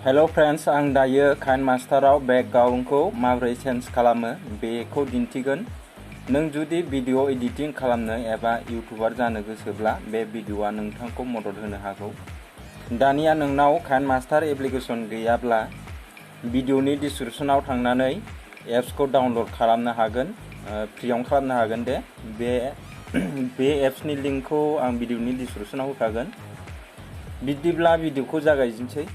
Hello friends, आं दायो काइनमास्टाराव बेकग्राउन्डखौ माबोरै चेन्ज खालामो बेखौ दिन्थिगोन। नों जुदि भिडिअ एडिटिं खालामनो एबा इउटुबार जानो गोसोब्ला बे भिडिअआ नोंथांखौ मदद होनो हागौ। दानिया नोंनाव काइनमास्टार एप्लिकेसन गैयाब्ला भिडिअनि डिसक्रिपसनाव थांनानै एप्सखौ डाउनलड खालामनो हागोन। फ्रियावनो खालामनो हागोन दे। बे एप्सनि लिंकखौ आं भिडिअनि डिसक्रिपसनाव होखागोन। बिदिब्ला भिडिअखौ जागायजेनसै।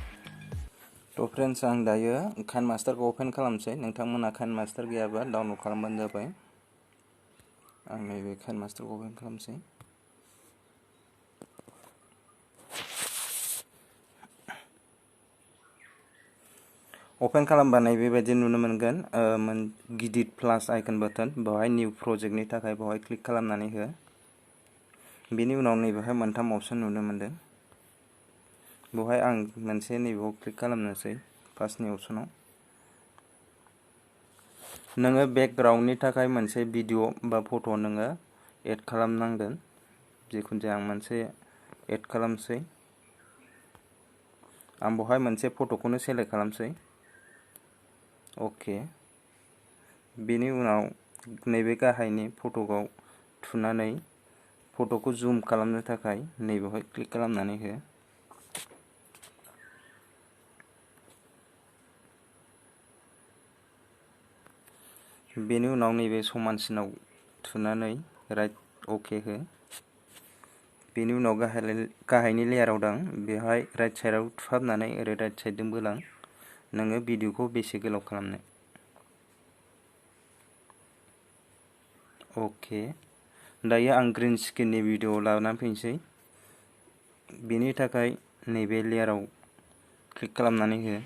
तो फ्रेंड्स, आं दायो काइनमास्टारखौ ओपन खालामसै। नोंथांमोना काइनमास्टार गैयाबा डाउनलड खालामबानो जाबाय। आं नैबे काइनमास्टारखौ ओपन खालामसै। ओपन खालामबा बेबायदि नुनो मोनगोन गिदिर प्लास आइकन बाटन। बेवहाय निउ प्रजेक्टनि थाखाय बेवहाय क्लिक खालामनानै हो। बेनि उनाव नैबेहाय मोनथाम अप्शन नुनो मोनदों। बेवहाय आं मोनसे नैबेयाव क्लिक खालामनोसै फार्स्टनि अप्शनाव। नोङो बेकग्राउन्डनि थाखाय मोनसे भिडिअ बा फट' नोङो एड खालामनांगोन। जिखुनु जाया आं मोनसे एड खालामसै। आं बेवहाय मोनसे फट'खौनो सेलेक्ट खालामसै। अके। बेनि उनाव नैबे गाहायनि फट'आव थुनानै फट'खौ जुम खालामनो थाखाय नैबेवहाय क्लिक खालामनानै हो। बेनि उनाव नैबे समानसिनाव थुनानै राइट अके हो। बेनि उनाव गाहायनि लेयाराव दं, बेवहाय राइट साइडआव थुहाबनानै ओरै राइट साइडजों बोलां। नोङो भिडिअखौ बेसे गोलाव खालामनो। अके। दायो आं ग्रीन स्क्रिननि भिडिअ लानानै फैनोसै। बेनि थाखाय नैबे लेयाराव क्लिक खालामनानै हो।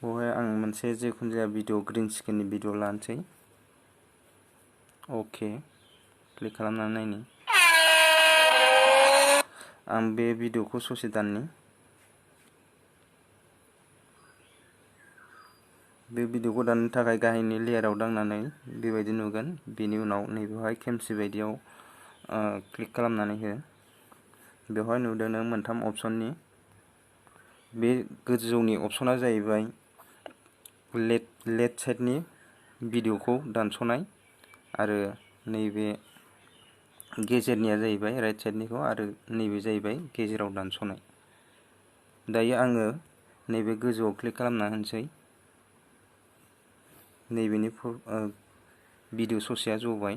बेवहाय आं मोनसे जिखुनु जाया भिडिअ ग्रीन स्क्रिननि भिडिअ लानोसै। अके। क्लिक खालामनानै नायनि। आं बे भिडिअखौ ससे दाननि। बे भिडिअखौ दाननो थाखाय गाहायनि लेयाराव दांनानै बेबायदि नुगोन। बेनि उनाव नैबेवहाय खेमसि बायदियाव क्लिक खालामनानै हो। बेवहाय नुदों नों मोनथाम अप्शननि। बे गोजौनि अप्शना जाहैबाय लेफ्ट साइडनि भिडिअखौ दानस'नाय, आरो नैबे गेजेरनिया जाहैबाय राइट साइडनिखौ, आरो नैबे जाहैबाय गेजेराव दानस'नाय। दायो आङो नैबे गोजौआव क्लिक खालामना होनोसै। नैबेनि भिडिअ ससेया जबाय।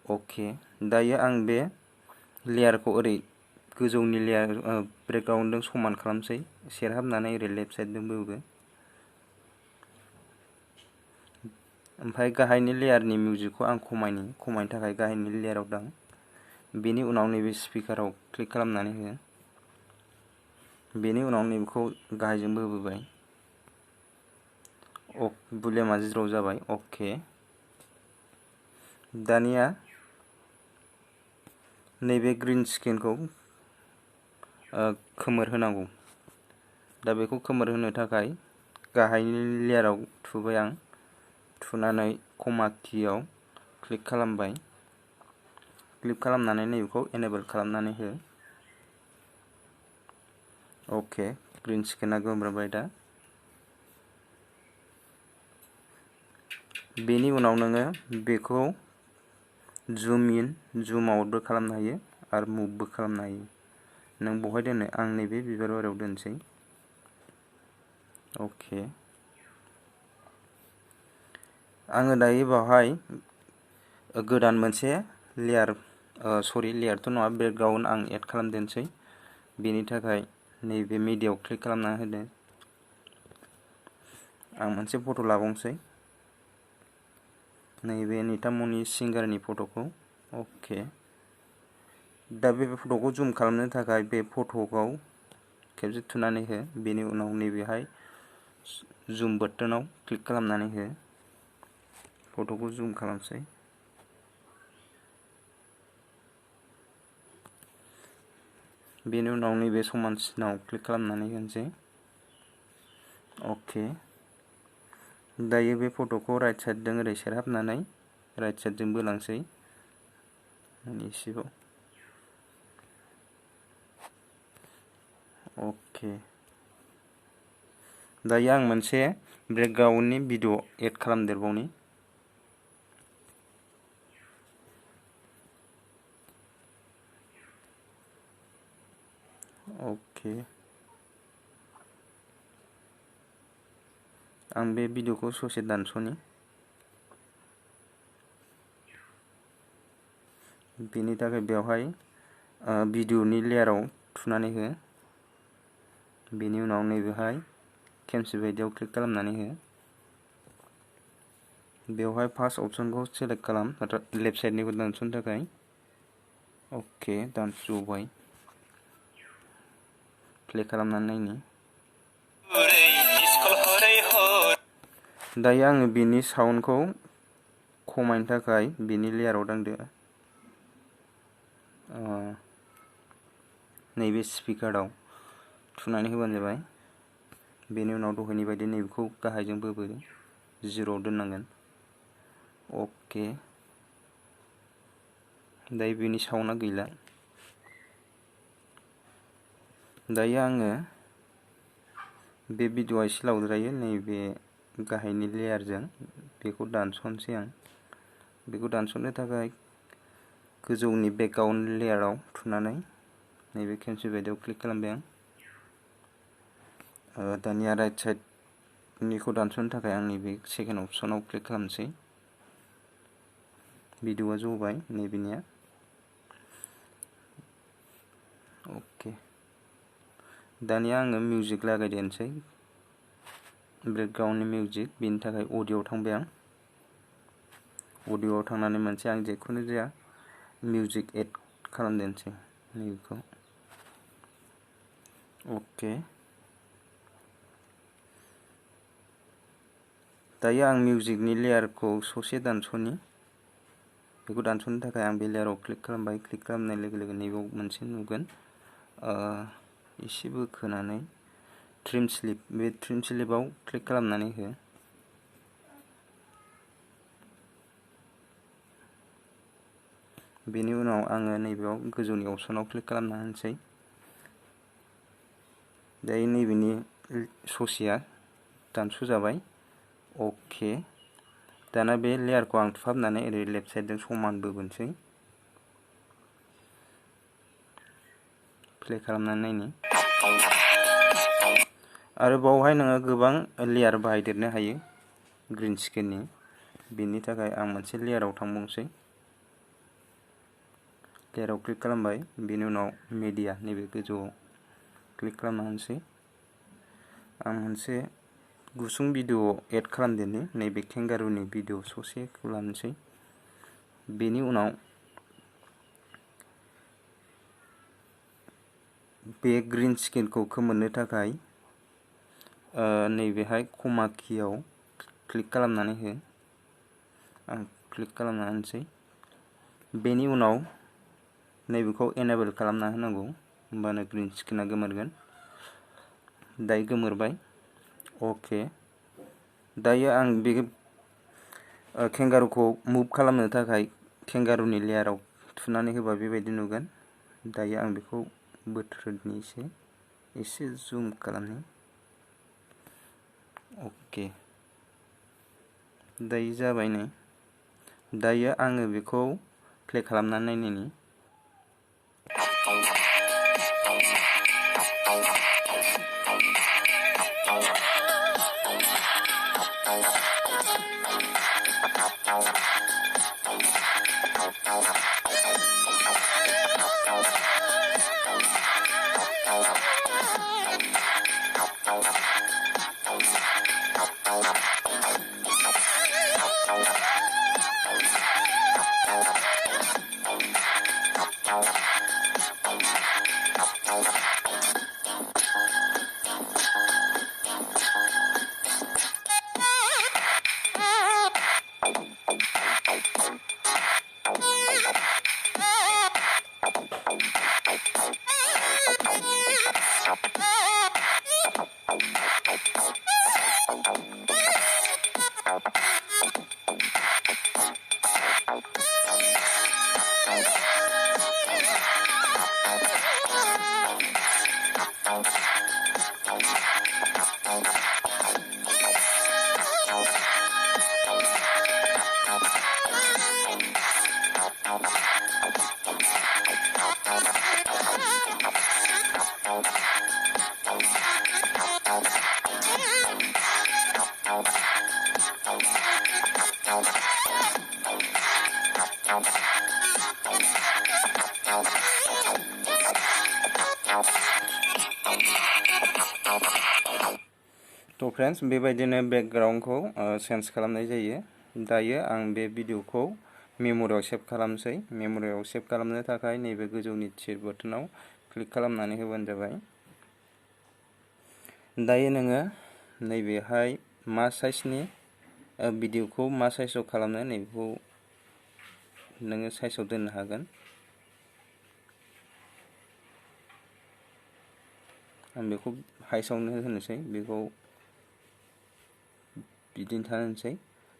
अके। दायो आं बे लेयारखौ ओरै गोजौनि लेयार बेकग्राउन्डजों समान खालामसै, सेरहाबनानै ओरै लेफ्ट साइडजों बोबो। ओमफ्राय गाहायनि लेयारनि मिउजिकखौ आं खमायनो थाखाय गाहायनि लेयाराव दं। बेनि उनाव नैबे स्पिकाराव क्लिक खालामनानै हो। बेनि उनाव नैबेखौ गाहायजों बोबोबाय। भलिउमा 0 जाबाय। अके। दानिया नैबे ग्रीन स्क्रिनखौ खोमोर होनांगौ। दा बेखौ खोमोर होनो थाखाय गाहायनि लेयाराव थुबाय आं। थुनानै कमा किआव क्लिक खालामबाय। क्लिक खालामनानै नैबेखौ एनेबल खालामनानै हो। अके। ग्रीन स्क्रिनआ गोमोरबाय दा। बेनि उनाव नोङो बेखौ जुम इन जुम आउटबो खालामनो हायो आरो मुभबो खालामनो हायो। नों बहाय दोनो, आं नैबे बिबार बारियाव दोनसै। अके। आङो दायो बेवहाय गोदान मोनसे लेयारथ' नङा, बेकग्राउन्ड आं एड खालामदेरसै। बेनि थाखाय नैबे मिडियायाव क्लिक खालामना होदो। आं मोनसे फट' लाबावनोसै, नैबे नितामनि सिंगारनि फट'खौ। अके। दा बे फट'खौ जुम खालामनो थाखाय बे फट'खौ खेबसे थुनानै हो। बेनि उनाव नैबेहाय जुम बाटोनाव क्लिक खालामनानै हो। फट'खौ जुम खालामसै। बेनि उनाव नैबे समानसिनाव क्लिक खालामनानै होनोसै। अके। दायो बे फट'खौ राइट साइडजों ओरै सेरहाबनानै राइट साइडजों बोलांसै एसेबाव। अके। दायो आं मोनसे बेकग्राउन्डनि भिडिअ एड खालामदेरबावनि। अके। आं बे भिडिअखौ ससे दानस'नि। बेनि थाखाय बेवहाय भिडिअनि लेयाराव थुनानै हो। बेनि उनाव नैबेहाय खेमसि बायदियाव क्लिक खालामनानै हो। बेवहाय फार्स्ट अपसनखौ सेलेक्ट खालाम लेफ्ट साइडनिखौ दानस'नो थाखाय। अके, दानस'बाय। प्ले खालामनानै नायनि। दायो आङो बेनि साउन्डखौ खमायनो थाखाय बेनि लेयाराव दांदो। नैबे स्पिकाराव थुनानै होबानो जाबाय। बेनि उनाव दहायनि बायदि नैबेखौ गाहायजों बोबो 0 दोननांगोन। अके। दायो बेनि साउन्डआ गैला। दायो आङो बे भिडिअआ एसे लावद्रायो नैबे गाहायनि लेयारजों बेखौ दानस'नोसै आं। बेखौ दानस'नो थाखाय गोजौनि बेकग्राउन्ड लेयाराव थुनानै नैबे खेमसि बायदियाव क्लिक खालामबाय आं। दानिया राइट साइडनिखौ दानस'नो थाखाय आं नैबे सेकेन्ड अपसनाव क्लिक खालामनोसै। भिडिअआ जबाय नैबेनिया। अके। दानिया आङो मिउजिक लागायदेरनोसै। बेकग्राउन्डनि मिउजिक, बेनि थाखाय अडिय'आव थांबाय आं। अडिय'आव थांनानै मोनसे आं जेखुनु जाया मिउजिक एड खालामदेरनोसै नैबेखौ। अके। दायो आं मिउजिकनि लेयारखौ ससे दानस'नि। बेखौ दानस'नो थाखाय आं बे लेयाराव क्लिक खालामबाय। क्लिक खालामनाय लोगो लोगो नैबेयाव मोनसे नुगोन। एसे बोखोनानै ट्रिम स्लिप, बे ट्रिम स्लिपआव क्लिक खालामनानै हो। बेनि उनाव आङो नैबेयाव गोजौनि अपसनाव क्लिक खालामना होनोसै। दायो नैबेनि ससेया दानस'जाबाय। अके। दाना बे लेयारखौ आं थुहाबनानै ओरै लेफ्ट साइडजों समान बोबोनोसै। प्ले खालामनानै नायनि। आरो बावहाय नोङो गोबां लेयार बाहायदेरनो हायो ग्रिन स्क्रिननि। बेनि थाखाय आं मोनसे लेयाराव थांबावनोसै। लेयाराव क्लिक खालामबाय। बेनि उनाव मिडिया नैबे गोजौआव क्लिक खालामना होनोसै। आं मोनसे गुसुं भिडिअ एड खालामदेरनि। नैबे केंगारुनि भिडिअ ससेखौ लानोसै। बेनि उनाव बे ग्रिन स्क्रिनखौ खोमोरनो थाखाय नैबेहाय कमा किआव क्लिक खालामनानै हो। आं क्लिक खालामना होनोसै। बेनि उनाव नैबेखौ एनेबल खालामना होनांगौ, होमबानो ग्रिन स्क्रिनआ गोमोरगोन। दायो गोमोरबाय। अके। दायो आं बे केंगारुखौ मुभ खालामनो थाखाय केंगारुनि लेयाराव थुनानै होबा बेबायदि नुगोन। दायो आं बेखौ बोथ्रोदनि एसे जुम खालामनि। अके। दायो जाबाय नै। दायो आङो बेखौ प्ले खालामनानै नायनि। तो फ्रेंड्स बेबायदिनो बेकग्राउन्डखौ चेन्ज खालामनाय जायो। दायो आं बे भिडिअखौ मेम'रियाव सेभ खालामसै। मेम'रियाव सेभ खालामनो थाखाय नैबे गोजौनि थिर बटनाव क्लिक खालामनानै होबानो जाबाय। दायो नोङो नैबेहाय मा साइजनि भिडिअखौ मा साइजआव खालामनो नैबेखौ नोङो साइजआव दोननो हागोन। आं बेखौ हाइसावनो होनोसै, बेखौ बिदिनो थानोसै।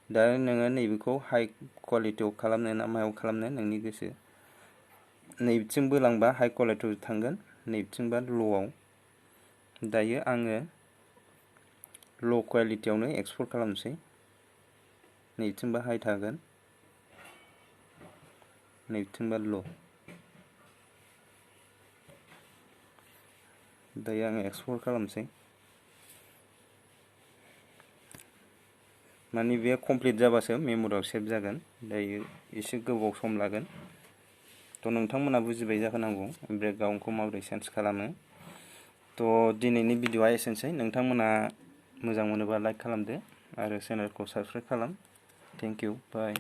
दा नोङो नैबेखौ हाइ क्वालिटियाव खालामनो ना मायाव खालामनो नोंनि गोसो। नैबिथिं बोलांबा हाइ क्वालिटियाव थांगोन, नैबिथिंबा ल'आव। दायो आङो ल' क्वालिटियावनो एक्सपर्ट खालामसै। नैबिथिंबा हाइ थागोन, नैबिथिंबा ल'। दायो आङो एक्सपर्ट खालामसै। माने बे कमप्लिट जाबासो मेम'रियाव सेभ जागोन। दायो एसे गोबाव सम लागोन। थ' नोंथांमोना बुजिबाय जानांगौ बेकग्राउन्डखौ माबोरै चेन्ज खालामो। थ' दिनैनि भिडिअ'आ एसेनोसै। नोंथांमोना मोजां मोनोबा लाइक खालामदो आरो चेनेलखौ साबस्क्राइब खालाम। Thank you, bye.